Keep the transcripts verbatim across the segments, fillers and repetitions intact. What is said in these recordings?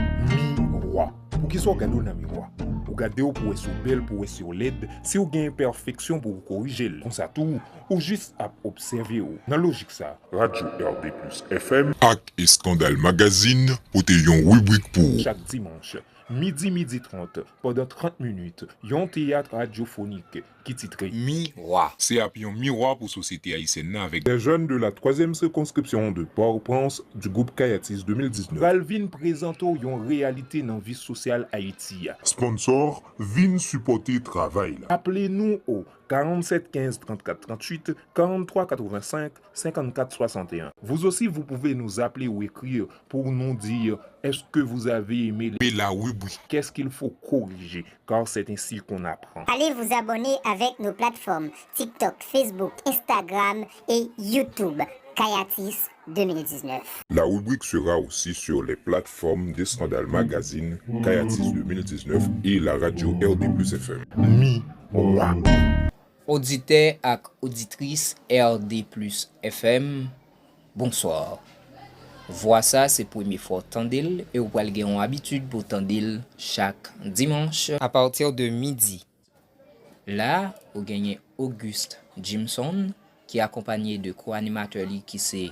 Miwa. Poukisa w gade w nan miwa? Ou gade w pou w wè si w bèl, pou w wè si w lèd, si w gen enpèfeksyon pou w korije l. Konsa tou, ou jis ap obsève w. Nan lojik sa, Radyo R D plus F M ak Eskandal Magazine pote yon ribrik pou ou. Chak dimanch, midi, midi trant, pandan trant minit, yon teyat radyofonik ki titre Miwa. Se ap yon miwa pou sosyete ayisyèn nan avèk des jeunes de la troisième circonscription de Port-au-Prince du groupe Kayatis de mil diznèf pral vin prezante w yon reyalite nan vi sosyal Ayiti a. Sponsor, vin sipòte travay la. Aple nou o quarante-sept quinze trente-quatre trente-huit, quarante-trois quatre-vingt-cinq cinquante-quatre soixante et un. Vous aussi, vous pouvez nous appeler ou écrire pour nous dire est-ce que vous avez aimé les... Mais la rubrique. Qu'est-ce qu'il faut corriger, car c'est ainsi qu'on apprend. Allez vous abonner avec nos plateformes TikTok, Facebook, Instagram et YouTube. Kayatis deux mille dix-neuf. La rubrique sera aussi sur les plateformes d'Escandale Magazine, Kayatis deux mille dix-neuf et la radio R D plus F M. Miwa. Oditè ak oditris R D plus F M, bonswa. Vwa sa se premye fwa w tande l e w pral gen yon abitid pou w tande l chak dimanch apati de midi. La, ou genyen Auguste Jimson ki akonpanye de ko-animatè li ki se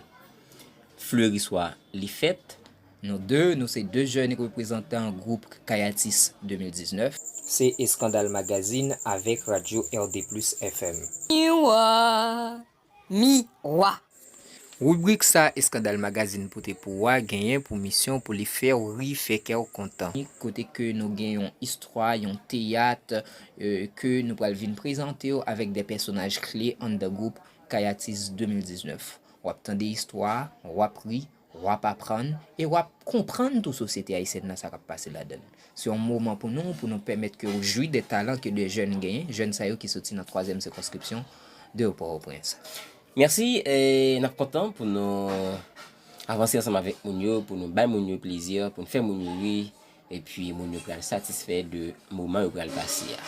Fleurissois Lifèt. Nou de, nou se de jèn reprezantan gwoup Kayatis de mil diznèf. Se Eskandal Magazine avèk Radyo R D plus F M. Miwa, miwa. Ribrik sa Eskandal Magazine pote pou w a genyen pou misyon pou li fè w ri, fè kè w kontan. Kote ke nou gen yon istwa, yon teyat, e, ke nou pral vin prezante w avèk de pèsonaj kle anndan gwoup Kayatis de mil diznèf. W ap tande istwa, w ap ri, w ap aprann e w ap konprann tou sosyete ayisyèn nan sa k ap pase ladan l. Se yon moman pou nou, pou nou pèmèt ke w jwi de talan ke de jèn genyen, jèn sa yo ki soti nan twazyèm sikonskripsyon de Pòtoprens. Mèsi, e n ap kontan pou nou avanse ansanm avèk moun yo, pou nou bay moun yo plezi, pou nou fè moun yo ri, epi moun yo pral satisfè de moman yo pral pase a.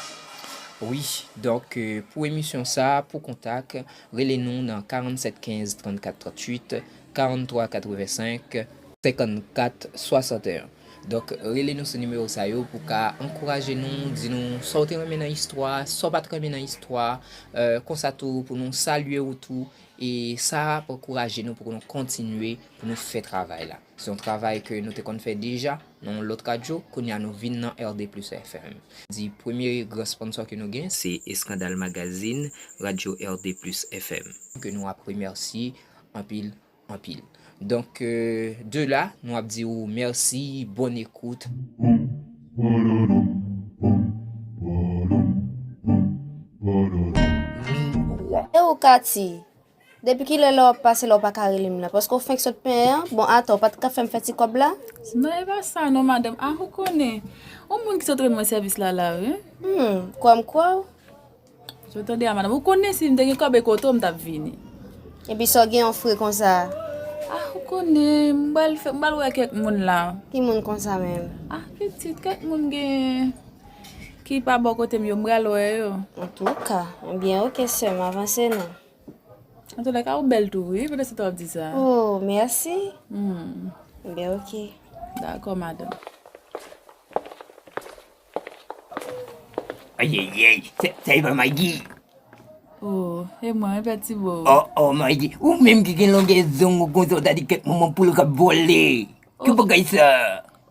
Wi, donk, e, pou emisyon sa a, pou kontak, rele nou nan karannset kenz trannkat tranntuit, karanntrwa katrevensenk, senkannkat swasanteyen. Donk, rele nou sou nimewo sa yo pou ka ankouraje nou, di nou sa w te renmen nan istwa, sa w pa t renmen nan istwa, e, konsa tou pou nou salye w tou, e sa ap ankouraje nou pou nou kontinye, pou nou fè travay la. Se yon travay ke nou te konn fè deja nan yon lòt radyo, kounye a nou vin nan R D plus F M. Di premye gran sponsò ke nou gen, se Eskandal Magazine, radyo R D plus F M. Ke nou ap remèsye anpil, anpil. Donk, e, de la, nou ap di w mèsi, bòn ekout. Miwa. E ou, Katy? Depi kilè lè w ap pase la ou pa ka rele m la? Paske w fenk sot penyen an? Bon, atò, ou pa t ka fè m fè ti kòb la? Non, e pa sa non, madanm. Ah, ou konnen. Yon moun ki sot rann mwen sèvis la, la, wi. Hmm, kwè m kwè w. Ou tande a, madanm? Ou konnen si m te gen kòb e kote w m t ap vini. Epi sa w gen yon fre konsa? Ah, ou konnen, m pral fè, m pral wè kèk moun la. Ki moun konsa menm? Ah, pitit, kèk moun gen ki pa bò kote m yo, m pral wè yo. Antouka, ebyen, oke, sè m, avanse non. Antoulèka, ou bèl tou, wi, poutèt sa w ap di sa. Oh, mèsi. Hmm. Ebyen, oke. Dakò, madanm. Ayayay, sa, sa e pa Maggie? Oh, e mwen, wi, Pè Tibo. Oh, oh, Maggie, ou menm ki gen longè zong ou konsa, ou ta di kèk manman poul k ap vole. Ki bagay sa?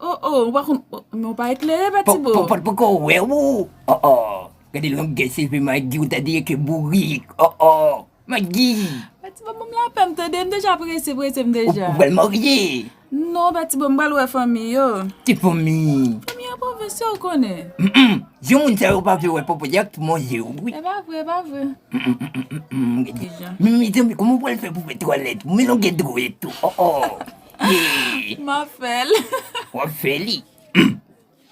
Oh, oh, ou pa konn, oh, men ou pa eklere, Pè Tibo. Pòt poko wè ou. Oh, oh. Gade longè cheve Maggie, ou ta di ke bourik. Oh, oh. Maggie. Pè Tibo, ban m lapè m, tande, m deja prese, prese m deja. Ou, ou pral marye? Non, Pè Tibo, m pral wè fanmi yo. Ki fanmi? Fanmi an pwovens yo, ou konnen. Mm, mm. Jan moun sa yo pa vle wè pòpòt, y ap tou manje yo, wi. E pa vre, e pa vre. Mm, mm, mm, mm, mm, mm. Deja. Men, mezanmi, kòman w pral fè pou fè twalèt? Ou menm ou gen dwèt tou. Oh, oh. Yeah. M ap fè l. W ap fè li.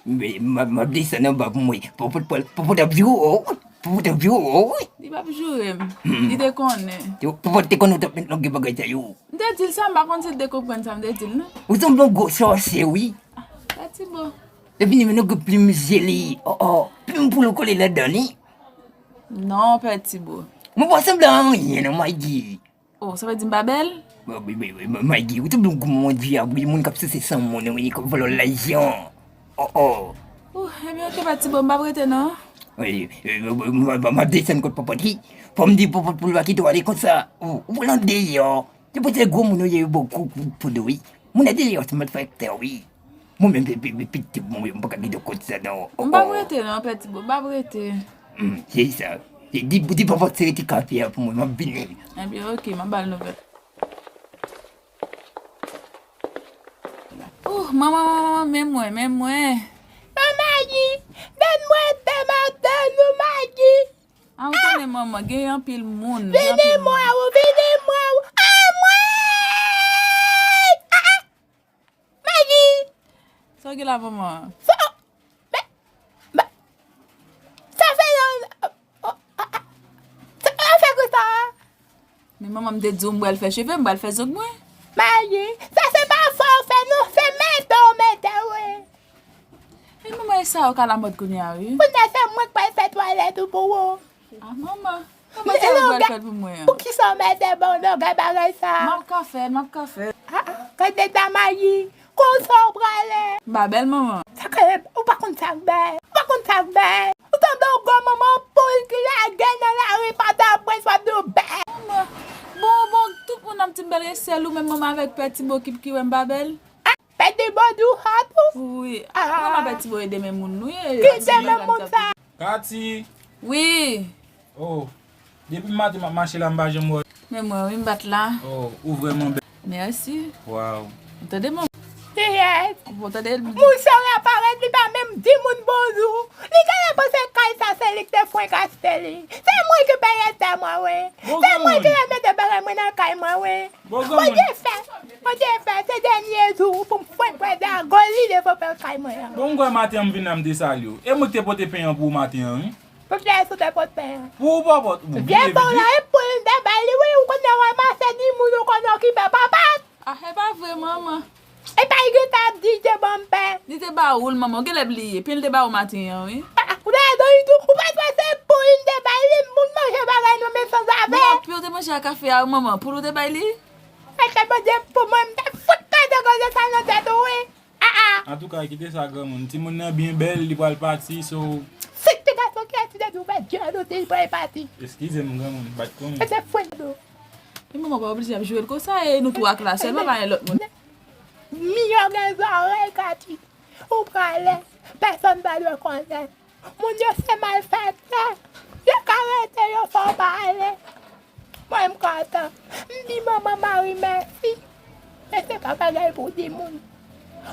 Men, m ap, m ap desann anba pou mwen. Pòpòt, pòpòt, pòpòt ap joure w, wi. Pòpòt ap joure w, wi. Li p ap joure m. Hmm. Li te konnen. Yo, pòpòt te konnen w t ap met longè bagay sa yo. M te di l sa, m pa konn si l te konprann sa m te di l, non. Ou sanble yon gwo sòsye, wi. Ah, Pè Tibo. Epi li menm gen plim jeli. Oh, oh. Plim poul ou kole ladan li. Non, Pè Tibo. Mwen pa sanble anyen, non, Maggie. Oh, sa vle di m pa bèl? Wi, wi, wi, wi, Maggie, ou te byen gou, mon Dieu, wi, moun k ap souse san moun, wi, k ap vòlò lajan. Oh, oh. Oh, ebyen, oke, Pètibo, m p ap rete, non. Wi, m ap desann kot Pòpòt, wi. Fò m di Pòpòt pou l pa kite w ale konsa. Ou, ou pran deyò. Se pou se gwo moun ou ye, yo ba w kou, kou poud, wi. Moun nan deyò, se malfektè, wi. Mwen menm, pi, pi, pi, pitit mwen, mwen pa ka kite w konsa, non. M p ap rete, non, Pètibo, m p ap rete. Hmm, se sa. Di, di Pòpòt se rete kafe a pou mwen, m ap vini. Ebyen, oke, m ap ba l nouvèl. Oh, manman, manman, manman, men mwen, men mwen. Manman, Maggie, donne-moi de ma donne, Maggie. Ah, ou konnen manman, gen anpil moun, gen anpil moun. Vini mwen, ou, vini mwen, ou. Ah, mwen! Ah, ah! Maggie! Sa w gen la, manman? Sa, men, men, sa fè yon, oh, oh, ah, ah. Sa, sa fè konsa? Men manman, m te di w m pral fè cheve, m pral fè zong mwen. Maggie, sa se pa fò w fè non, se mete w mete w, wi. E manman, e sa yo ka lamòd kounye a, wi. Kounye a se mwen k pral fè twalèt ou pou ou. Ah, manman. Manman, sa yo pral fè pou mwen an. Poukisa w mete bon nan gay bagay sa? M ap ka fè l, m ap ka fè l. Ah, ah, gade dam Maggie. Konsa w prale? M pa bèl, manman. Sa k, ou pa konn sa k bèl. Ou pa konn sa k bèl. Ou sanble yon gwo manman poul ki lage nan lari Pòtoprens, w ap di w bèl. Manman, bon, bon, tout moun ap di m bèl, e sèl ou menm manman avèk Pètibo ki, ki wè m pa bèl? Ah, Pètibo di w sa tou? Wi. Ah. Manman, Pètibo e demen moun nou ye. Ki demen moun sa? Kati. Wi. Oh, depi maten m ap mache la, m pa janm wè w. Men mwen, wi, m bat la. Oh, ou vrèman bèl. Mèsi. Waw. Ou tande, manman? Kiyès? Ou tande? Monchè, w aparèt, li pa menm di moun bonjou. Li genlè panse kay sa se li ki te frenkaste li. Se mwen ki peye tè mwen, wi. Se mwen ki remete bagay mwen nan kay mwen, wi. Bondye fè, Bondye fè, se dènye jou pou m fwenk pwèdè a goli devan pè kay mwen an. Bon, m kwè maten an m vin la, m te salye w. E mwen ki te pote pen an pou w maten an, wi. Pou kiyès ou te pote pen an? Pou ou, Pòpòt. Ou bliye vin di. Vye bon la, e pou l m te bay li, wi, ou konnen w ranmase di moun ou konn okipe papa. Ah, e pa vre, manman. E pa li gen tan ap di l te ban m pen. Li te ba ou l, manman, ou genlè bliye. Pen l te ba ou maten an, wi. Ah, ou ta don li tou, ou pa t wè se pou li m te bay li, m pou l manje bagay nan men sanzave. Bon, pen w te manje a kafe a, wi, manman, pou l ou te bay li? Mèt Bondye pou mwen, m te fout mete koze sa nan tèt ou, wi. Ah, ah. Antouka, kite sa, granmoun. Timoun nan byen bèl, li pral pati, so. Si ti gason ki eti de douvè djè do te pral pati. Eskize m, granmoun, bat konnen. E se fwen do. Men manman pa oblije ap joure l konsa, e nou twa k la sèlman, pa gen lòt moun. Miyò gen zòrèy, Kati. Ou prale, pèsonn pa dwe konnen. Moun yo se malfektè. Yo ka rete, yo fè w pa ale. Mwen, m kontan. M di manman Mari mèsi. Men se pa bagay pou di moun.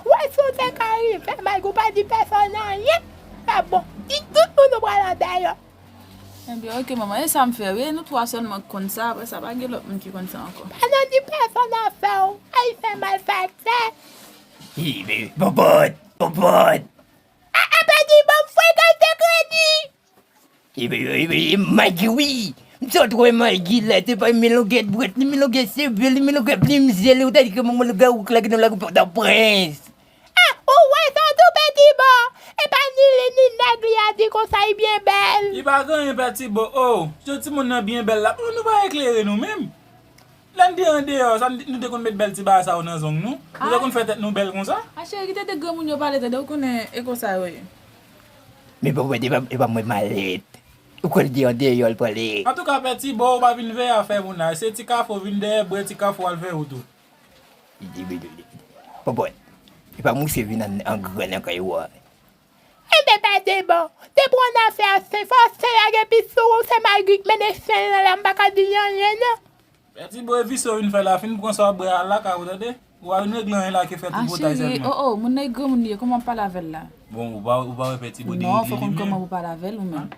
Wè, si w te ka rive, malgre w pa di pèsonn anyen, sa bon. Di tout moun ou pral andèyò. Ebyen, oke, manman, e sa m fè, wi. Nou twa sèlman k konn sa, apre sa, pa gen lòt moun ki konn sa ankò. Pa nan di pèsonn afè w. Ayisyen malfektè. Hi, men, Pòpòt, Pòpòt. A, a, Pètibo, m frekante kredi. Hi, men, hi, men, Maggie, wi. M sot wè Maggie la, se pa milongèt bwèt li, milongèt seve li, milongèt plim je li, ou ta di ke manman lagawou k lage nan lari Pòtoprens. Ah, ou wè sa tou, Pètibo? E pa ni li ni nèg li a di konsa li byen bèl. Li pa gen anyen, Pètibo. Oh, jan timoun nan byen bèl la. Oh, nou pa eklere nou menm. Lè n te andeyò, sa n, nou te konn met bèl ti bagay sa yo nan zong nou? Nou te konn fè tèt nou bèl konsa? A cheri, kite de granmoun yo pale, tande, ou konnen e konsa yo ye. Men pa wè, e pa, e pa mwen malèt. Ou kwè l te andeyò, l prale. Antouka, Pètibo, ou pa vin veye afè moun la. Se ti kafou, vin dèyè bwè ti kafou al fè wout ou. Pòpòt, e pa mouche vin an, an gran nan kay ou a. Enben, Pètibo, depi w nan afè a, se fò se lage pis sou ou, se Maggie k mennen chen nan la, m pa ka di l anyen, non. Pètibo, e visye w vin fè la, fin pran sa w ap bwè a lakay ou, tande? Ou pa vin regle anyen la, ke fè tout botay sèlman. A cheri, oh, oh, moun nan e granmoun li ye, kòman w ap pale avè l la? Bon, ou pa, ou pa wè Pètibo deregle li menm? Non, fò konn kòman pou pale avè l ou menm.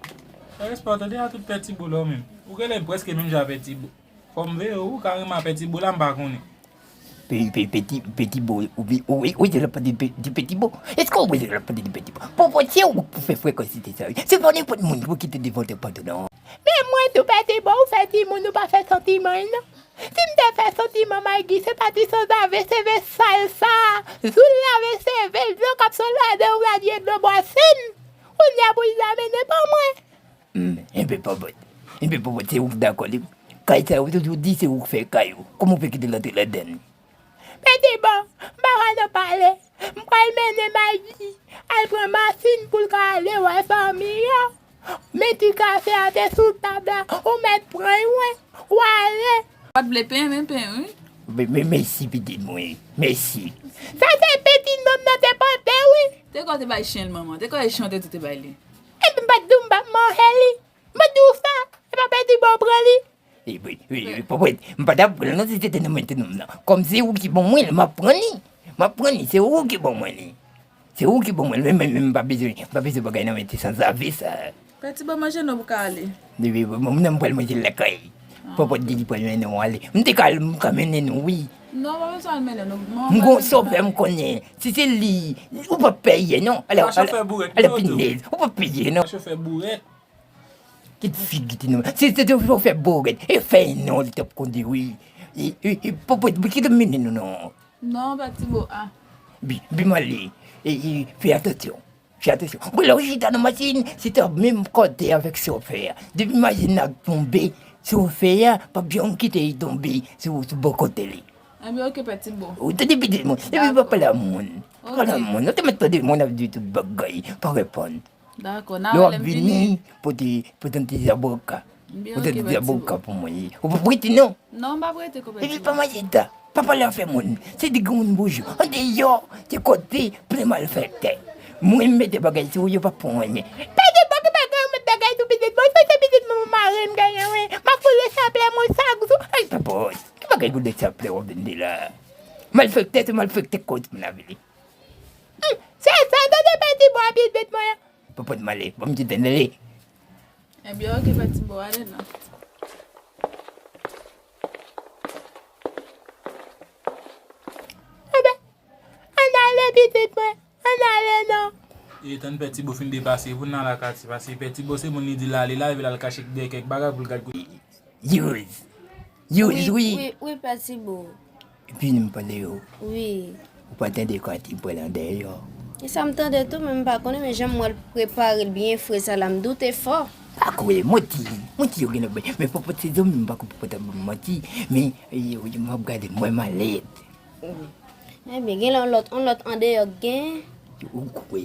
Fè respè w, tande, a tout Pètibo la ou menm. Ou genlè prèske menm jan a Pètibo. Fò m veye w, ou ka renmen a Pètibo la, m pa konnen. Pe, pe, peti, Pètibo, ou, ou, ou, ou, ou, ou, Pètibo. Èske ou, ou, Pètibo? Bon, bon, se ou pou fè frekansite sa, wi. Se pa nenpòt moun pou kite devan te pantalon. Men mwen tou, Pètibo, ou fè timoun, ou pa fè santiman, non. Si m te fè santiman, Maggie, se pa ti sanzave seve sal sa. Jou l lave seve l, dlo k ap sot ladan w la, dlo bwasen. Kounye a pou l la mennen ban mwen. Hmm, enben, Pòpòt. Enben, Pòpòt, se ou k dakò, li. Kay sa yo toujou di se ou k fè kay ou. Kòman ou fè kite l antre ladann? Pèdi bon, m pa ka nan pale. M pral mennen Maydi al pran masin pou l ka ale wè fanmi yo. Men ti kafe a te sou tab la, ou mèt pran l, wi. W ale. Pa t vle pen, men pen, wi. Men, men, mèsi, pitit mwen. Mèsi. Sa se pitit nonm nan te pote, wi. Te kò te bay chen l, manman. Te kò e chen te tou te bay li. Epi m pa t di w m pa manje li. M di w sa, e pa pèdi bon pran li. E, wi, wi, wi, pòpòt, m pa t ap pran l non si se te nan men ti nonm nan. Kòm se ou ki ban mwen l, m ap pran li. M ap pran li, se ou ki ban mwen li. Se ou ki ban mwen l, men, men, men m pa bezwen, m pa bezwen bagay nan men ti sanzave sa. Pèdi bon manje non pou ka ale. Wi, wi, wi, mwen, mwen pral manje l lakay. Pòpòt di li pral mennen w ale. M te ka al, m ka mennen nou, wi. Non, pa bezwen al mennen nou. M gon sofè m konnen. Si se li, ou p ap peye non. Alè, alè, pinèz, ou p ap peye non. Chofè bourèt. Kit figi ti nonm. Si se te chofè bourèt, e fè non li t ap kondui, wi. E, e, e, pòpòt, kit ap mennen nou non. Non, pa ti bo a. Bi, bi m ale. E, e, fè atansyon. Fè atansyon. Bon, lè w chita nan machin, se ta menm kote avèk chofè a. Depi machin nan tonbe, chofè a p ap janm kite li tonbe sou, sou bò kote li. Ebyen, oke, pèdi bo. Ou tande pitit mwen. Epi pa pale a moun. Pa pale a moun. Ou te mèt tande moun ap di tout bagay. Pa reponn. Dakò, n a rele m vini. Lè w ap vini, pote, pote yon ti zaboka. Pote yon ti zaboka pou mwen. Ou pa prete non. Non, m pa prete ko pèdi. Epi pa manje ta. Pa pale afè moun. Se di granmoun boujou. Andeyò, se kote plen malfektè. Mwen m mete bagay sou ou, yo pa pran anyen. Pèdi pa ki bagay ou met bagay sou pitit mwen. Se pitit mwen mare m genyen wi. M ap foule chaplè mwen chak jou. Ay papa, ki bagay goudè chaplè w ap vin di la? Malfektè se malfektè kot moun avili. Hmm, se sa tande pèdi bò pitit mwen. Papa m ale, bon m di tande li. Ebyen, oke, pèdi bò, ale non. Enben, ann ale pitit mwen, ann ale non. E tann pèdi bò fin depase, pou n al lakay, pase pèdi bò se moun li di l ale, l al, l al kache dèyè kèk bagay pou l gad kote. Youz. Youz, wi. Wi, wi, pèdi bò. Vini m pale yo. Wi. Ou pa tande kati pral andeyò. E sa m tande tou, men m pa konnen, men jan m wè l prepare l byen fre sa la, m doute fò. Pa kwè, manti, manti yo gen nan bay. Men pòpòt se zanmi m, m pa konn pòpòt ap ban m manti, men, e, m ap gade, m wè malèt. Ebyen, gen lè yon lòt, yon lòt andeyò k gen. Ou kwè,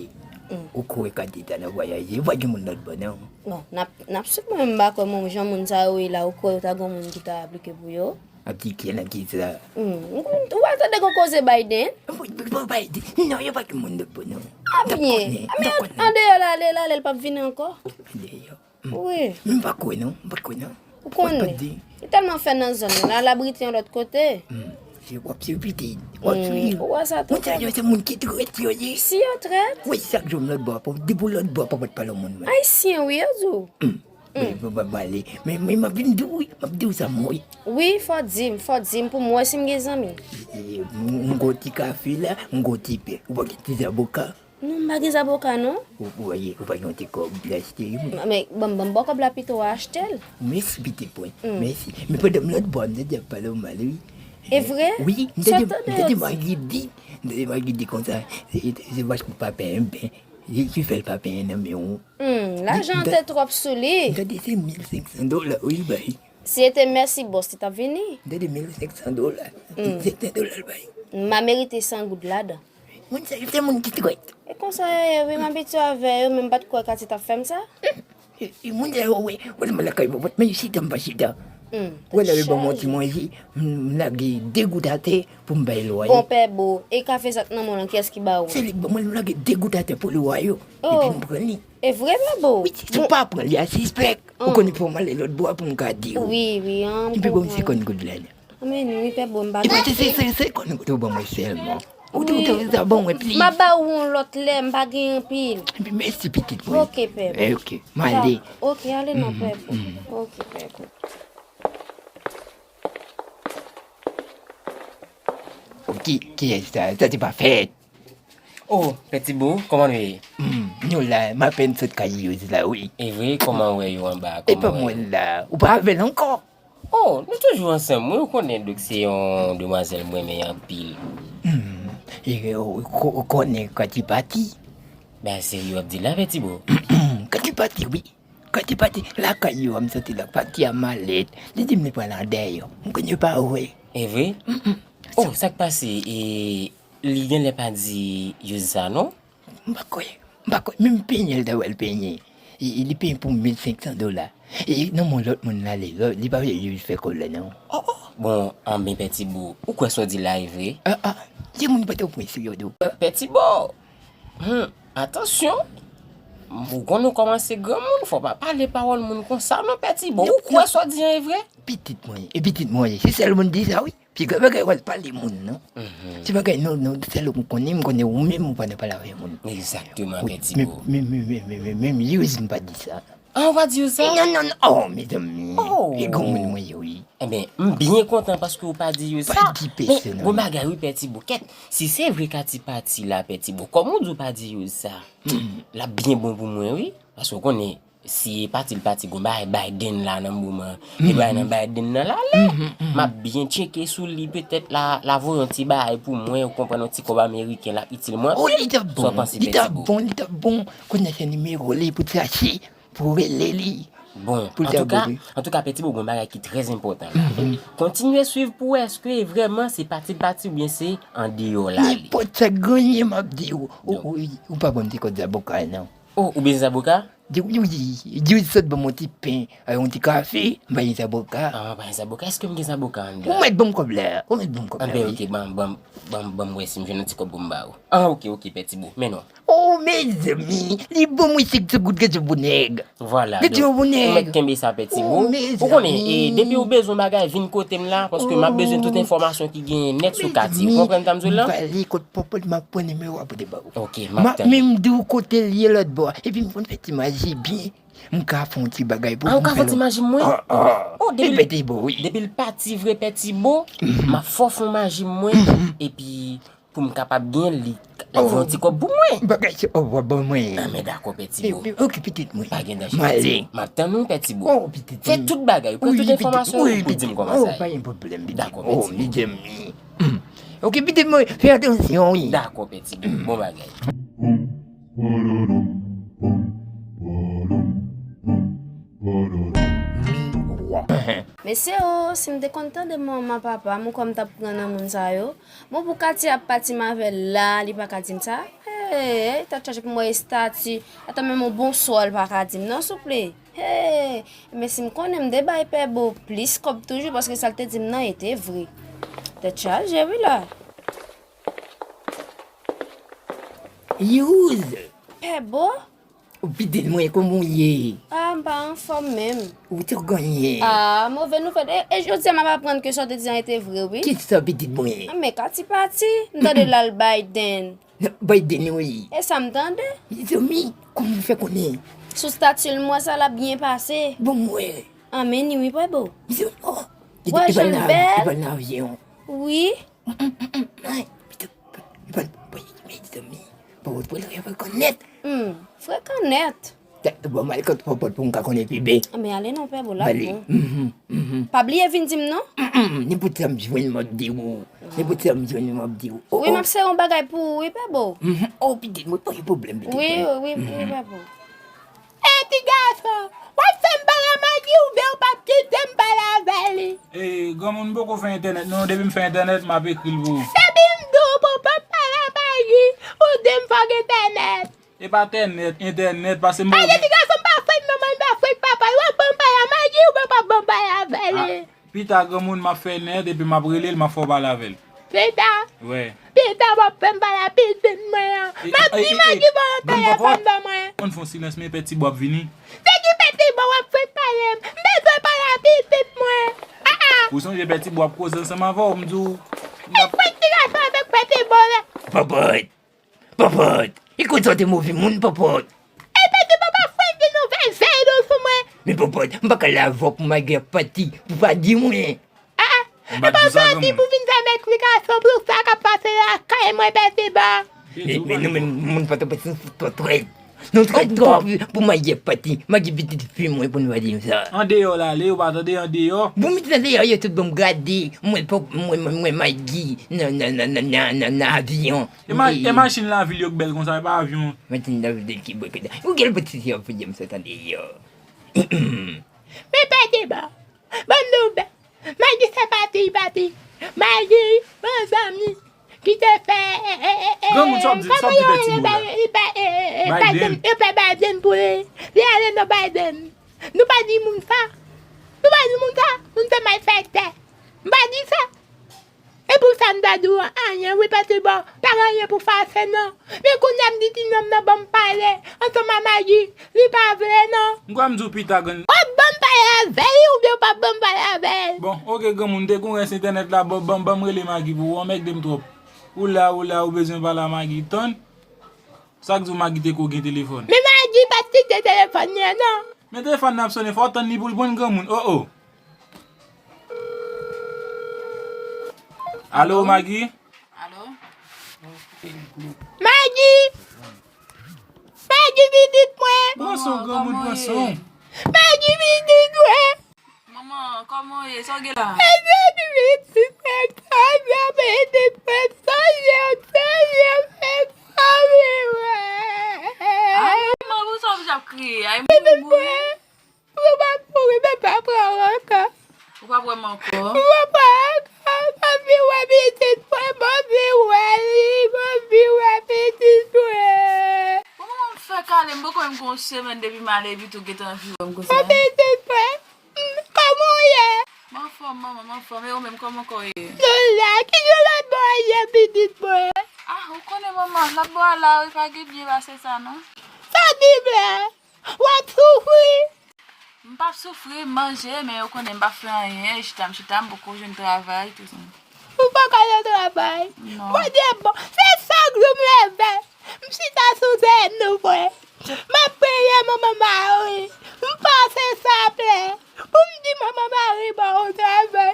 ou kwè kati ta nan vwayaje, ou pa gen moun lòt bò non. Bon, n ap, n ap swiv mwen, m pa kwè mwen jan moun sa yo ye la, ou kwè yo ta gen moun ki ta aplike pou yo? Ap di kiyès nan ki sa? Hmm, ou pa tande gon koze Biden? Biden, non, yo pa gen moun lòt bò non. A byen, men andeyò l ale, l ale, l p ap vini ankò. Andeyò. Wi. Men m pa kwè non, m pa kwè non. Ou konnen. Li tèlman fè nan zòn nan, l al abrite yon lòt kote. Hmm. Se w ap swiv pitit. W ap swiv. Ou wè sa tou. Moun sa yo se moun ki trèt yo ye. Si yo trèt. Wi, chak jou m lòt bò, depi w lòt bò, pòpòt pale yon moun mwen. Ayisyen wi, yo di w. Hmm. Wi, m ap ale. Men, men m ap vin di w wi, m ap di w sa m wè. Wi, fò di m, fò di m pou m wè si m gen zanmi. E, e, m, m gon ti kafe la, m gon ti pen. Ou pa gen ti zaboka? Non, m pa gen zaboka non. Ou, ou wè, ou pa gen yon ti kòb pou achte youn? Men, ban m, ban m bò kòb la pito w achte l. Mèsi pitit mwen. Mèsi. Men pandan m lòt bò, m te di ap pale w mal wi. E vre? Wi, m te di, m te di Magidi, m te di Magidi konsa, se, se, se paske w pa penyen pen. Ki fè l pa penyen nan men w. Hmm, lajan an te twòp sou li. M tande se mil senk san dola wi l bay. Si se te mèsi bòs, li t ap vini. M tande mil senk san dola. Mil senk san dola l bay. M pa merite san goud ladan. Moun sa yo se moun ki trèt. E konsa yo ye wi, m abitye avè yo, men m pa t kwè Katy t ap fè m sa. E, e moun sa yo, wè, wè m lakay pòpòt, men chita m pa chita. Wè lè yo ban m yon ti manje, m, m lage de goud atè pou m bay lwaye. Bon pè Bo, e kafe sa k nan men w lan, kiyès ki ba ou? Se li k ban mwen l, m lage de goud atè pou lwaye yo. Epi m pran li. E vre pè Bo? Wi, si w pa pran li a sispèk. Ou konnen fò m ale lòt bò pou m ka di w. Wi, wi, an, m konprann. Epi ban m senkant goud la. Anben wi pè Bo, m pa ka. Epi se, se, se senkant goud ou ban mwen sèlman. Ou te, ou te, ou te ban mwen plis. M ap ba ou yon lòt lè, m pa gen anpil. Epi mèsi pitit mwen. Oke pè Bo. E, oke, m ale. Oke, ale non pè Bo. Oke pè Bo. Ki, kiyès sa? Sa te pa fèt. Oh, Pè Ti Bo, kòman nou ye? Hmm, nou la, m apèn sot kay Youz la, wi. E vre, kòman w wè yo anba? E pa mwen la, ou pa avè l ankò? Oh, nou toujou ansanm, wi, ou konnen, donk se yon demwazèl mwen renmen anpil. Hmm, e, ou, ou, ou konnen Katy pati? Bagay serye w ap di la, Pè Ti Bo? Katy pati, wi. Kan te pati lakay yo a, m santi l ap pati a malèt. Li di m li pral andèyè. M konn yo pa wè. E vre? Oh, sa k pase? E li genlè pa di Yous sa, non? M pa kwè. M pa kwè. Menm penyen l ta wè l penyen. E, e li penyen pou mil senk san dola. E nan men lòt moun l ale. Li pa vle li fè kòb la, non. Oh, oh. Bon, anben, Pè Tibo, ou kwè sa w di la e vre? Ah, ah. Se moun Pòtoprens yo, do. Pè Tibo! Hmm, atansyon! Ou konn ou kòmanse granmoun, fò w pa pale pawòl moun konsa non, Pè Tibo. Ou kwè sa w di an e vre? Pitit mwen, e pitit mwen, se sèl moun di sa, wi. Piga bagay w al pale moun, non. Se bagay, non, non, sèl ou m konnen, m konnen ou menm ou pa nan pale avèk moun. Egzakteman, Pè Tibo. Menm, menm, menm, menm, menm Yous m pa di sa. Ah, ou pa di yo sa? Non, non, non. Oh, mezanmi. Oh. E granmoun mwen ye, wi. Enben, m byen kontan paske ou pa di yo sa. Pa di pèsonn. Men, gon bagay, wi, Pè Tibo. Kèt, si se vre Katy pati la, Pè Tibo, kòm ou di ou pa di yo sa, l ap byen bon pou mwen, wi. Paske ou konnen, si e pati l pati, gon bagay Biden la nan moman. E bagay nan Biden nan la, ale. M ap byen tcheke sou li, petèt la, la voye yon ti bagay pou mwen, ou konprann, yon ti kòb ameriken, l ap itil mwen anpil. Oh, li t ap bon. Sa w panse, Pè Tibo? Li t ap bon, li t ap bon. Kounye a se nimewo li pou chache. Pou rele li. Bon, pou l ta abone. Antouka, Pè Tibo, gon bagay ki trè enpòtan la. Kontinye swiv pou wè èske vrèman se pati l pati oubyen se andeyò l ale. Nenpòt sa k genyen, m ap di w. Ou, ou, ou pa ban m ti kòb zaboka, non. Oh, ou bezwen zaboka? Di, di, di, di, sot ban m yon ti pen, yon ti kafe, m pa gen zaboka. Ah, pa gen zaboka. Èske m gen zaboka anndan? Ou mèt ban m kòb la. Ou mèt ban m kòb la, wi. Anben, ok, ban, ban, ban, ban m wè si m jwenn yon ti kòb pou m ba ou. Ah, ok, ok, Pè Tibo. Men non. Oh, mezanmi, li ban mwen sèk sou goud, gade yon bon nèg. Vwala, donk, ou mèt kenbe sa, Pè Tibo. Ou konnen, e, depi ou bezwen bagay, vin kote m la, paske m ap bezwen tout enfòmasyon ki genyen nèt sou Katy. Ou konprann sa m di w la? M prale kot Pòpòt, m ap pran nimewo a pou te ba ou. Ok, m ap tann. M ap menm di w kote l ye lòt bò a. Epi m konn fè ti maji byen. M ka fè yon ti bagay pou ou. Ah, ou ka fè ti maji mwen? Oh, depi l pati vre, Pè Tibo, m ap fè w fè yon maji mwen. Epi pou m kapab gen li, l ap gen yon ti kòb pou mwen. Bagay se, oh, w ap ban mwen. Ah, men dakò, Pè Tibo. Ok, pitit mwen. Pa gen danje, Pè Tibo. M ap tann ou, Pè Tibo. Oh, pitit mwen. Fè tout bagay. Pran tout enfòmasyon pou di m kòman sa ye. Oh, pa gen pwoblèm, pitit mwen. Dakò, Pè Tibo. Oh, mezanmi. Ok, pitit mwen, fè atansyon, wi. Dakò, Pè Tibo. Bon bagay. Mesye o, si m te konn tande manman papa m ou kwè m t ap pran nan moun sa yo? Bon, pou Katy ap pati m avè l la, li pa ka di m sa? Hey, tèt chaje pou m wè estati. Ata menm yon bonswa l pa ka di m non, souple. Hey, men si m konnen m te bay Pè Bo plis kòb toujou, paske sa l te di m nan e te vre. Tèt chaje wi la. Youz! Pè Bo? Ou pitit mwen, kòman w ye? Ah, m pa anfòm menm. Ou tou genyen. Ah, move nouvèl. E, e jodi a m ap aprann ke sa w te di an e te vre wi. Kisa pitit mwen? Ah, men Katy pati. M tande l al Biden. Nan Biden wi. E sa m tande? Mezanmi, kòman w fè konnen? Sou stati l m wè sa l ap byen pase. Bon, m wè. An men ni wi, Pè Bo. Mezanmi, oh. Wè, jan l bèl. Li pral nan avyon. Wi. Ay, pito, li pral, mezanmi. Pòpòt pral frekan nèt. Hmm, frekan nèt. Bon, m al kot Pòpòt pou m ka konnen pi byen. Men ale non, Pè Bo, l ap bon. Pa bliye vin di m non. Nenpòt sa m jwenn, m ap di ou. Nenpòt sa m jwenn, m ap di ou. Wi, m ap sere yon bagay pou ou, wi, Pè Bo. Oh, pitit mwen, pa gen pwoblèm, pitit mwen. Wi, wi, wi, Pè Bo. Ey, ti gason, w ap fè m pale a Magi oubyen w p ap kite m pale avè li? Ey, granmoun, m poko fè entènèt non, depi m fè entènèt, m ap ekri l pou ou. Depi m di w pou w pa pale a Magi, ou di m fòk entènèt. E pa tènèt, entènèt, pase m... Ey, ti gason, m pa frenk non, mwen m pa frenk papa, w ap ban m pale a Magi oubyen w p ap ban m pale avè li? Pita, granmoun, m ap fè nèt epi m ap rele l, m ap fè w pale avè l. Pita? Wi. Pita, w ap fè m pale a pitit mwen an. M ap di Magi ba w yon telefòn ban mwen. Ann fè yon silans, men Pè Tibo ap vini. Se ki Pè Tibo w ap fè pale m? M bezwen pale a pitit mwen. Ah, ah. Ou sonje Pè Tibo ap koze ansanm avè w, m di w. E frenk ti gason avèk Pè Tibo la. Pòpòt. Pòpòt, e konsa w te move moun, Pòpòt. Epi ti papa frenk di nouvèl vèy do sou mwen. Men Pòpòt, m pa ka la avè w pou Magi ap pati, pou pa di mwen. Ah, ah. E pa w santi pou vin fè m eksplikasyon pou sa k ap pase lakay mwen, Pè Tibo? Men, men nou menm moun Pòtoprens nou fout twò trèt. Nou trèt twòp pou Magi ap pati. Magi pitit fi mwen pou nou pa di m sa. Andeyò l ale, ou pa tande, andeyò. Bon, m te andeyò, yo tout ban m gade. Mwen, mwen, mwen, mwen Magi nan, nan, nan avyon. E ma-, e machin lavil yo k bèl konsa, e pa avyon. Machin lavil ki bèl konsa. Ou gen pati si ap fè m sa tande yo. Men pèdi bon. Bon nouvèl. Magi se pati, pati. Magi, bon zanmi. Ki te fè, e, e, e, e, Granmoun, sa w ap di, sa w ap di Pèti Bo la? Biden, yo fè Biden pou li. Li ale nan Biden. Nou pa di moun sa. Nou pa di moun sa. Moun se malfektè. M pa di sa. E pou sa m ta di w anyen wi Pèti Bo, pa gen anyen pou fase non. Men kounye a m di ti nonm nan ban m pale ansanm a Magi, li pa vle non. M kwè m di w pita grann. W ap ban m pale avè li oubyen w p ap ban m pale avè l? Bon, oke granmoun, m te gon rès entènèt la, ban ban ban m rele Magi pou ou, w anmègde m twòp. Ou la, ou la, ou bezwen pale a Magi, tann. Sa k di w Magi te ko gen telefòn? Men Magi pa t kite telefòn li an non. Men telefòn nan ap sonnen, fò w tann li pou l pran granmoun, oh oh. Alo, Magi? Alo? Magi! Magi, pitit mwen! Pran son, granmoun, pran son. Magi, pitit mwen! Manman, kòman w ye? Sa w gen la? Magi, pitit mwen, sa w gen, pitit mwen, sa w ye, sa w ye, sa w ye, wè. Ay, manman, pou sa w ap kriye? Ay, manman. Ou p ap mouri, men pa pran w ankò. Ou p ap wè m ankò? Ou p ap wè m ankò. M anvi wè pitit mwen, m anvi wè li, m anvi wè pitit mwen. Kòman m fè kale? M poko menm gen yon semèn depi m ale epi tou gentan anvi wè m konsa. Mwen pitit mwen, kòman w ye? M anfòm, manman, m anfòm. E ou menm, kòman kò w ye? Nou la, ki jan lòt bò a ye, pitit mwen? Ah, ou konnen, manman, lòt bò a la, wi, pa gen byen pase sa, non. Sa w di m la? W ap soufri. M p ap soufri, m manje, men ou konnen m p ap fè anyen, chita m chita, m poko jwenn travay, tou sa. Ou poko jwenn travay? Non. Bondye bon, se chak jou m leve, m chita sou zenou mwen. M ap priye manman Mari, m pase Saplè pou m di manman Mari ban yon travay.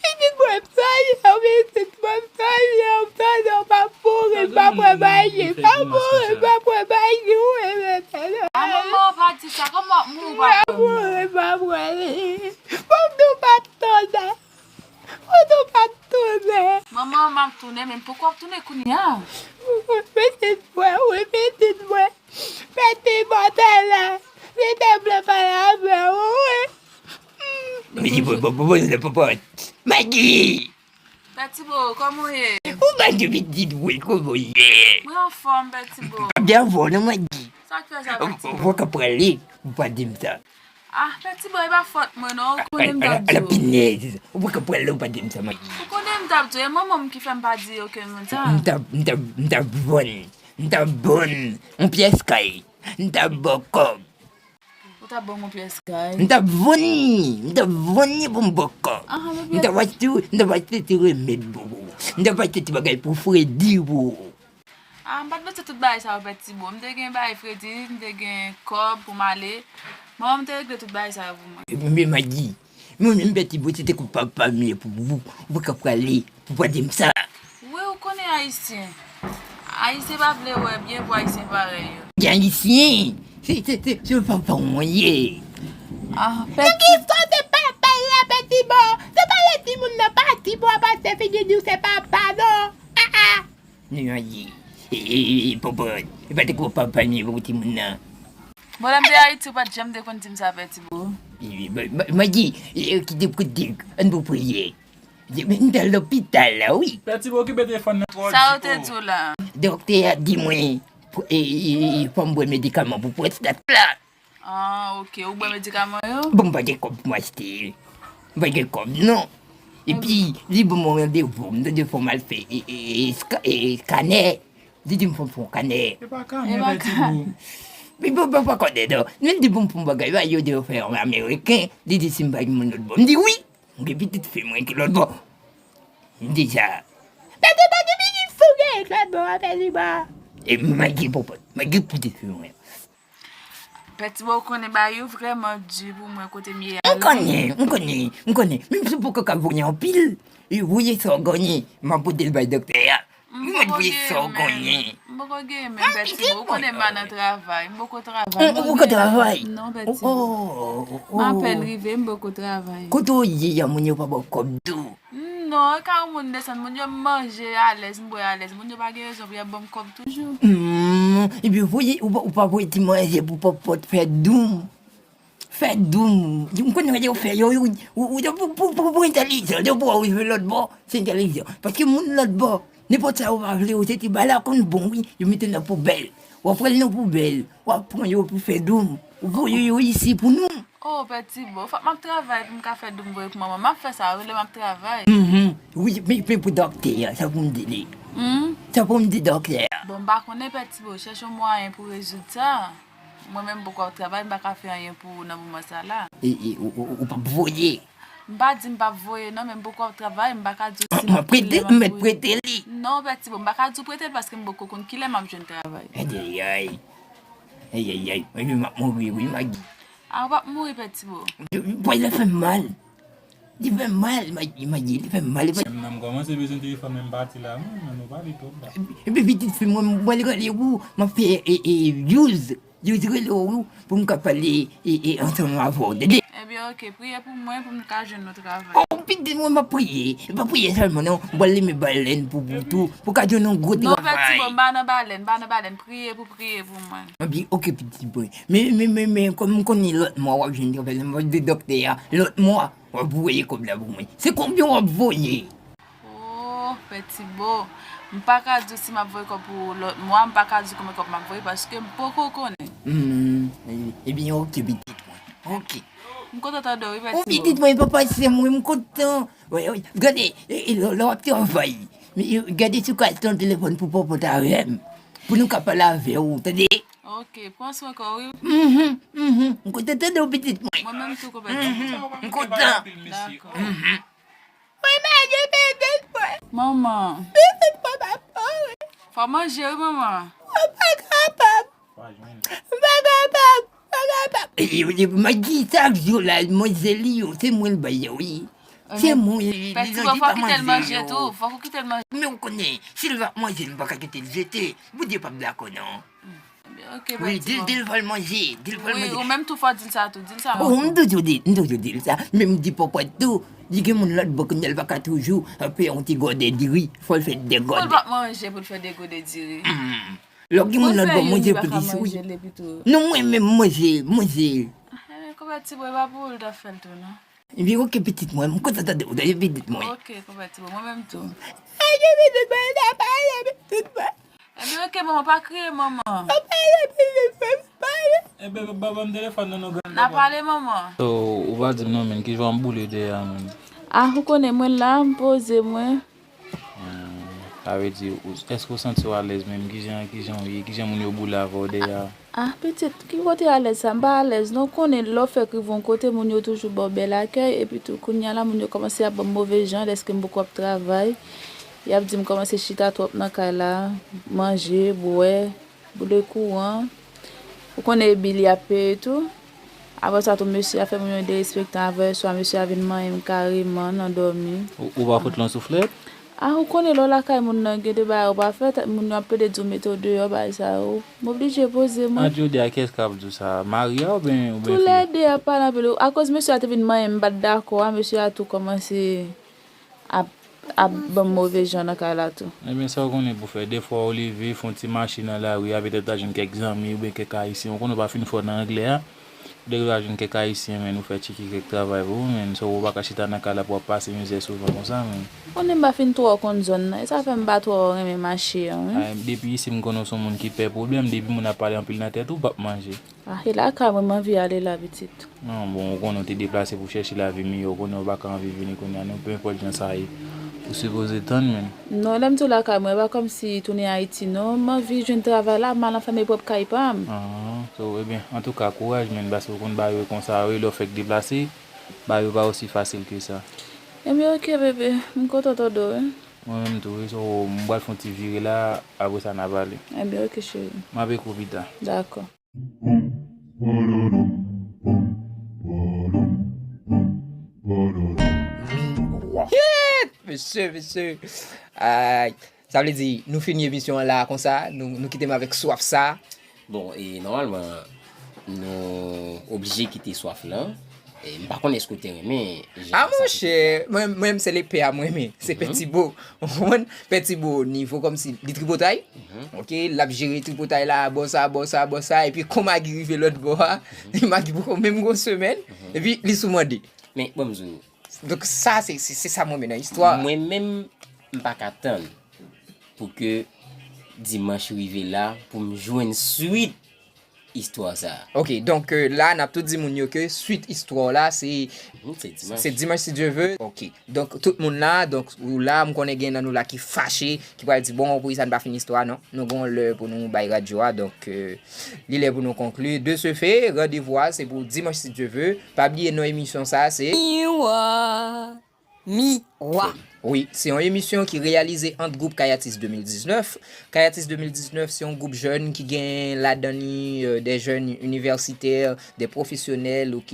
Pitit mwen, m sonje w, pitit mwen, m sonje w, m sonje w, m ap mouri, m p ap wè Magi, m ap mouri, m p ap wè Magi, wi, Letènèl. A manman, w pa di sa, kòman w ap mouri, w p ap wè Magi? M ap mouri, m p ap wè li. Fòk nou pa t tounen. Fòk nou pa t tounen. Manman, m ap tounen, men m poko ap tounen kounye a. Pitit mwen, wi, pitit mwen. Pèti Bo te la, li te vle pale avè w, wi. Magi! Pè Tibo, kòman w ye? Ou pa gen pitit vre, kòman w ye? Mwen anfòm, Pè Tibo. Ou pa gen anfòm non, Magi. Sa k fè sa, Pè Tibo? Ou poko pral li, ou pa di m sa. Ah, Pè Tibo, e pa fòt mwen non, ou konnen m t ap di w. Ala pinèz, ou poko pral li, ou pa di m sa, Magi. Ou konnen m t ap di w, e manman m ki fè m pa di okenn moun sa. M t ap, m t ap, m t ap vann, m t ap vann yon pyès kay, m t ap ba w kòb. Ou t ap ban m yon pyès kay? M t ap vann li, m t ap vann li pou m ba w kòb. M t ap achte, m t ap achte ti remèd pou ou. M t ap achte ti bagay pou fredi pou ou. Ah, m pa t bezwen tout bagay sa yo, Pè Tibo. M te gen bagay fredi, m te gen kòb pou m ale. Manman m te regle tout bagay sa yo pou mwen. Ebyen, Magi, mwen menm Pè Tibo, se te kou papa m ye pou ou. Ou poko prale pou pa di m sa. Wi, ou konnen ayisyen. Ayisyen pa vle wè byen pou ayisyen parèy yo. Gen ayisyen, se, se, se, se papa w mwen ye. Ah, Pè Tibo. Nan ki sans se papa l la, Pè Tibo? Se pa lè timoun nan pati pou w ap pase figi di w se papa non. Ah, ah. Nou yon di, e, e, e, Popot, e pa te kou papa m ye pou timoun nan. Bon, lè m te Ayiti, ou pa t janm te konn di m sa, Pè Tibo. E, e, ba, ba, Magi, e, e, kite kote, ann pou priye. E, men m t al lopital la, wi. Pè Tibo okipe telefòn nan twò. Sa yo te di w la? Doktè a di mwen, pou, e, e, e, fò m bwè medikaman pou pwostat la. Ah, ok. Ou bwè medikaman yo? Bon, m pa gen kòb pou m achte. M pa gen kòb, non. Epi, li ban mwen randevou, m tande fò m al fè e, e, e, ska- e, skanè. Li di m fò m fè yon skanè. E pa kanè, Pè Tibo. Li ban m pa kanè, non. Li di pou m fè yon bagay, yo di yo fè yon ameriken. Li di si m pa gen moun lòt bò. M di wi. M gen pitit fi mwen ki lòt bò. M di sa. Pè Tibo, ki pitit fi w gen ki lòt bò a, Pè Tibo? E Magi, Popot, Magi pitit fi mwen. Pè Tibo, ou konnen bagay yo vrèman di pou mwen kote m ye a la. M konnen, m konnen, m konnen. Menm si w poko ka voye anpil, e voye sa w genyen, m ap pote l bay doktè a. M mèt voye sa w genyen. M poko genyen menm, Pè Tibo. Ou konnen m pa nan travay. M poko travay. Ou poko travay? Non, Pè Tibo. M apèn rive, m poko travay. Kote w ye a, moun yo pa ba w kòb tou? Non, e ka yon moun desann, moun yo m manje alèz, m bwè alèz, moun yo pa gen rezon pou y ap ban m kòb toujou. Hmm, epi voye, ou pa, ou pa voye ti manje pou Popot fè doum. Fè doum. M konnen yo fè yo, yo, yo, yo, pou, pou, pou, pou entèlijan, yo pou rive lòt bò, se entèlijan. Paske moun lòt bò, nenpòt sa yo pa vle, yo se ti bagay la konn bon, wi, yo mete nan poubèl. W ap pran l nan poubèl, w ap pran yo pou fè doum. Ou voye yo isi pou nou. Oh, Pè Tibo, fòk m ap travay pou m ka fè doum voye pou manman. M ap fè sa, wi, lè m ap travay. Mhm. Wi, men, men pou dòktè a, sa pou m di li. Hmm? Sa pou m di dòktè a. Bon, m pa konnen, Pè Tibo, chèche yon mwayen pou rezoud sa. Mwen menm, m poko ap travay, m pa ka fè anyen pou ou nan moman sa la. E, e, ou, ou, ou p ap voye? M pa di m p ap voye, non, men m poko ap travay, m pa ka di w si m ap prete, m mèt prete li. Non, Pè Tibo, m pa ka di w prete l paske m poko konn kilè m ap jwenn travay. Ayayay. Ayayay. Mwen menm m ap mouri, wi, Magi. A, w p ap mouri, Pè Tibo. Pòch la fè m mal. Li fè m mal, Magi, Magi, li fè m mal. Nan m kòmanse bezwen telefòn, men m pati la, mwen, nou pale twòp ba. Epi pitit fi mwen, mwen rele ou, m ap fè, e, e, use, use rele ou, pou m ka pale, e, e, ansanm avè w, tande? Ebyen, oke, priye pou mwen, pou m ka jwenn yon travay. Oh, pitit mwen, m ap priye. E pa priye sèlman, non. M pral limen balèn pou, pou tou, pou ka jwenn yon gwo travay. Non, Pè Tibo, m pa nan balèn, m pa nan balèn. Priye pou, priye pou mwen. Ebyen, oke, pitit mwen. Men, men, men, men, kòm m konnen lòt mwa w ap jwenn travay la, m ap di dòktè a, lòt mwa, w ap voye kòb la pou mwen. Se konbyen w ap voye? Oh, Pè Tibo, m pa ka di w si m ap voye kòb pou lòt mwa, m pa ka di w konbyen kòb m ap voye, paske m poko konnen. Hmm, e, ebyen, oke, pitit mwen. Oke. M kontan tande w, wi, Pè Tibo. Oh, pitit mwen, papa, se mwen, m kontan. Wi, wi. Gade, e, e, lè, lè w ap travay, e, gade si w ka achte yon telefòn pou pòpòt avè m, pou nou ka pale avè w, tande? Oke, pran swen kò w, wi. Mhm, mhm. M kontan tande w, pitit mwen. Mwen menm tou, konpè. Mhm, m kontan. Dakò. Mhm. Wi, manje pitit mwen. Manman. Pitit mwen pa pare. Fò manje, wi, manman. Mwen pa kapab. Mwen pa kapab. Mwen pa kapab. E, e, e, Magi, sa ak zye w la, manje li yo, se mwen l bay yo, wi. Se mwen, li, li, Pè Tibo, fòk ou kite l manje tou, fòk ou kite l manje. Men w konnen, si l pa manje, m pa ka kite l jete. Bondye p ap dakò, non. Hmm. Oke, Pè Tibo. Wi, di l, di l fò l manje, di l fò l manje. Wi, ou menm tou fò di l sa tou, di l sa. Oh, m toujou di, m toujou di l sa. Men m di pòpòt tou, li gen moun lòt bò kounye a l pa ka toujou, euh, fè yon ti gòdè diri, fò l fè de gòdè. Fò l pa manje pou l fè de gòdè diri. Hmm. Lè w gen moun lòt bò, manje plis, wi. Non, mwen menm, manje, manje. Ah, men konpè Tibo, e pa pou ou l t ap fè l tou, non. Ebyen, oke, pitit mwen, m kontan tande w, tande pitit mwen. Oke, konpè Tibo, mwen menm tou. Ebyen, pitit mwen, ta pale, pitit mwen. Ebyen, oke, manman, pa kriye, manman. Pa pale, pitit mwen, pa pale. Ebyen, ba, ba m telefòn nan, non, grann. N a pale, manman. So, ou pa di m non, men, kijan w ap boule dèyè a, men? Ah, ou konnen mwen la, m poze mwen. Hmm, sa vle di, ou, èske w santi w alèz menm? Kijan, kijan w ye? Kijan moun yo boule avè w dèyè a? Ah, pitit, ki kote alèz sa? M pa alèz, non, w konnen lè w fèk rive yon kote, moun yo toujou ba w bèl akèy, epi tou, kounye a la, moun yo kòmanse ap ban m move jan, dèske m poko ap travay. Y ap di m kòmanse chita twòp nan kay la, manje, bwè, boule kouran. Ou konnen e bil y ap peye tou. Apre sa tou, mesye a fè moun yo derespektan avè l, swa mesye a vin manyen m kareman nan dòmi. Ou, ou pa fout l yon souflèt? Ah, ou konnen lè w lakay moun nan, gen de bagay ou pa fè, moun yo ap plede di w mete w deyò, bagay sa yo. M oblije poze mwen. Ant Jodi a, kiyès k ap di w sa? Mari a oubyen, oubyen fi a? Toulède ap pale anpil. Akoz mesye a te vin manyen m, m pa t dakò a, mesye a tou kòmanse ap, ap ban m move jan nan kay la tou. Ebyen, sa w konnen pou fè. Defwa w leve, fè yon ti mache nan lari a, petèt w ta jwenn kèk zanmi oubyen kèk Ayisyen. Ou konnen w pa fin fò nan anglè a. Ou dwe ta jwenn kèk Ayisyen, men, ou fè tcheke kèk travay pou ou, men. Sa w pa ka chita nan kay la pou w ap pase mizè souvan konsa, men. Konnen m pa fin twò konn zòn nan. E sa fè m pa twò renmen mache an, wi. A, depi isi, m konnen w se yon moun ki pè pwoblèm. Depi moun ap pale anpil nan tèt ou, w p ap manje. Ah, e lakay mwen m anvi ale la, pitit. Non, bon, ou konnen w te deplase pou chèche lavi miyò, ou konnen w pa ka anvi vini kounye a, non, penenpòt jan sa ye. Ou sipoze tann, men. Non, lè m di w lakay mwen, e pa kòmsi tounen Ayiti, non, m anvi jwenn travay la, m al anfème pwòp kay pa m. Ah, so, ebyen, antouka, kouraj, men, paske ou konn bagay yo konsa, wi, lè w fèk deplase, bagay yo pa osi fasil ke sa. Ebyen, oke, bebe, m kontan tande w, wi. Mwen menm tou, wi, so, m pral fè yon ti vire la, apre sa, n a pale. Ebyen, oke, cheri. M ap ekri w pita. Dakò. Mesye, mesye. Ay, sa vle di, nou fini emisyon an la konsa, nou, nou kite m avèk swaf sa. Bon, e nòmalman, nou oblije kite swaf lan. M pa konn èske w te renmen jan Ah, monchè, mwen menm se lepè a mwen renmen. Se Pè Tibo. Ou konprann? Pè Tibo nivo kòmsi li tripotay. Ok, l ap jere tripotay la, bò sa, bò sa, bò sa, epi kon Magi rive lòt bò a, Magi poko menm gon semèn, epi li sou mande. Men, bon, m di w, Donk sa, se se- se sa mwen renmen nan istwa. Mwen menm, m pa ka tann pou ke dimanch rive la, pou m jwenn swit istwa sa a. Ok, donk euh, la, n ap tou di moun yo ke swit istwa la, se Hmm, Se dimanch. se dimanch si Dye ve. Ok, donk tout moun la, donk ou la, m konnen gen nan nou la ki fache, ki pral di, bon, poukisa n pa fini istwa, non? Nou gon lè pou nou bay radyo a, donk euh, li lè pou nou konkli. De ce fait, randevou a, se pou dimanch si Dye ve. Pa bliye non emisyon sa, se Miwa. Miwa. Wi, se yon emisyon ki reyalize ant gwoup Kayatis de mil diznèf. Kayatis de mil diznèf, se yon gwoup jèn ki gen ladan li euh, de jèn inivèsitè, de pwofesyonèl, ok,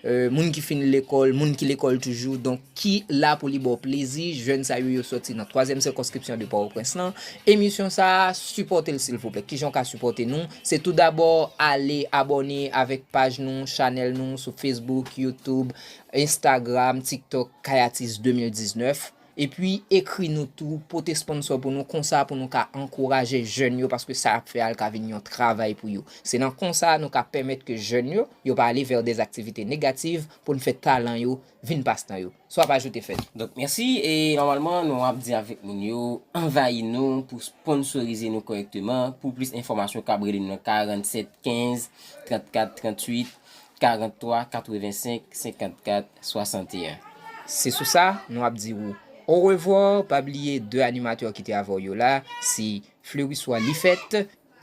euh, moun ki fin lekòl, moun ki lekòl toujou, donk ki la pou li ba w plezi. Jèn sa yo, yo sòti nan twazyèm sikonskripsyon de Pòtoprens lan. Emisyon sa a, sipòte l silvouplè. Kijan w ka sipòte nou? Se tou dabò ale abòne avèk paj nou, chanèl nou sou Facebook, YouTube, Instagram, TikTok, Kayatis de mil diznèf. Epi ekri nou tou, pote sponsò pou nou, konsa pou nou ka ankouraje jèn yo, paske sa y ap fè a, l ka vin yon travay pou yo. Se nan konsa nou ka pèmèt ke jèn yo, yo pa ale vè de aktivite negativ pou n fè talan yo vin pastan yo. Swa pa joute fèt. Donk, mèsi. E nòmalman, nou ap di avèk moun yo, anvayi nou pou sponsorize nou kòrèkteman. Pou plis enfòmasyon, kab rele nou nan karannset kenz, trannkat tranntuit, karantwa katrevensenk, senkannkat swasanteyen. Se sou sa, nou ap di ou orevwa. Pa bliye de animatè ki te avè w yo la, se Fleurissois Lifèt,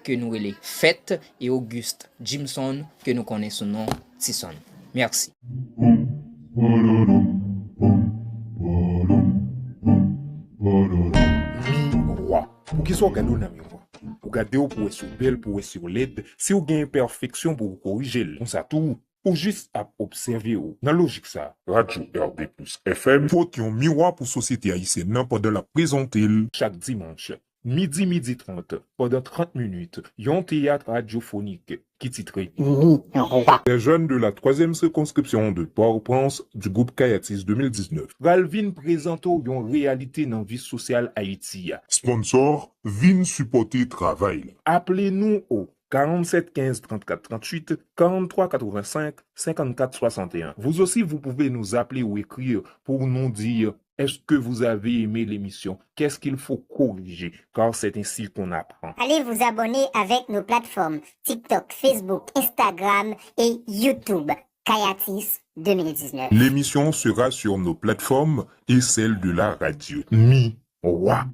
ke nou rele Fèt, e Auguste Jimson, ke nou konnen sou non Tison. Mèsi. Miwa. Poukisa w gade w nan miwa? Pou gade w pou wè si w bèl, pou wè si w lèd, si w gen enpèfeksyon pou w korije l. Konsa tou, ou jis ap obsève w. Nan lojik sa, Radyo R D plus F M pote yon miwa pou sosyete ayisyèn nan pandan l ap prezante l chak dimanch, midi, midi trant, pandan trant minit, yon teyat radyofonik ki titre Miwa. Les jeunes de la troisième circonscription de Port-au-Prince du groupe Kayatis de mil diznèf pral vin prezante w yon reyalite nan vi sosyal Ayiti a. Sponsor, vin sipòte travay la. Aple nou o karannset kenz trannkat tranntuit, karantwa katrevensenk, senkannkat swasanteyen. Vous aussi, vous pouvez nous appeler ou écrire pour nous dire est-ce que vous avez aimé l'émission, qu'est-ce qu'il faut corriger, car c'est ainsi qu'on apprend. Allez vous abonner avec nos plateformes TikTok, Facebook, Instagram et YouTube. Kayatis deux mille dix-neuf. L'émission sera sur nos plateformes et celles de la radio. Miwa.